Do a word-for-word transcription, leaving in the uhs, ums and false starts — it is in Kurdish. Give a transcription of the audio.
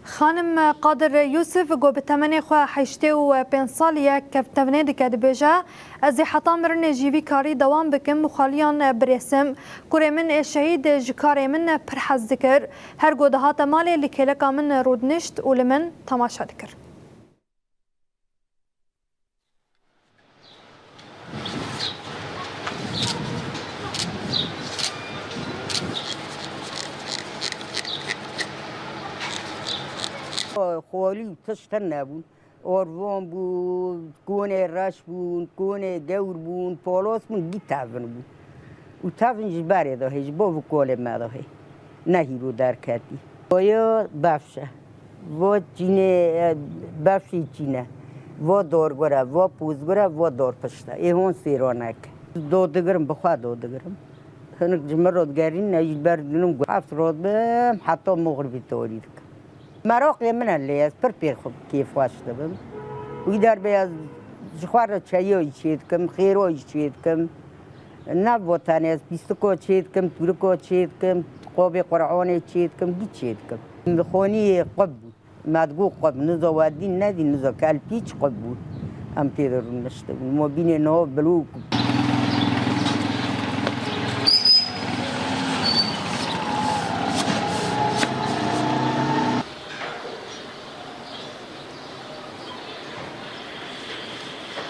Xanim Qadir Yusuf, ku bi temenê xwe heştê û pênc salî ye, kevtevnê dike, dibêje, ez ê heta mirinê jî vî karî dewam bikim û xaliyan birêsim. Kurê min ê şehîd ji karê min pir hez dikir. Her ku dihate malê, li kêleka min rûdinişt û li min temaşe dikir. Xolî û tişt tune bûn. Orvan bûn, konê reş bûn, konê gewr bûn, polos bûn, gî tevin bûn. Û tevin ji berê de hê, ji bo vî kolê me de hê. Ne hîro derketî. Oya befş e. Vo çînê, e, befşî çîne. Vo dorgure, vo pozgure, vo dorpişte. Ê hon sêronek. Do digirim, bi xwe do digirim. Hinek ji min re digerîn, ne ji ber dinim heft rot bim, heta moxribî torî dikim. Meraqê min e lê ez pir pê xwe kêfxweş dibim. Wî derbê ez ji xwe re çeyo jî çê dikim, xêro jî çê dikim. Ne vo tenê ez pîstiko çê dikim, tûriko çê dikim, qobê Qur'anê çê dikim, gî çê dikim. Xonî qub bû. Me digot qub, niza we dîn nedî, niza kelpîç qub bû. Em tê de rûniştibûn. Mo bînê niha bilûk.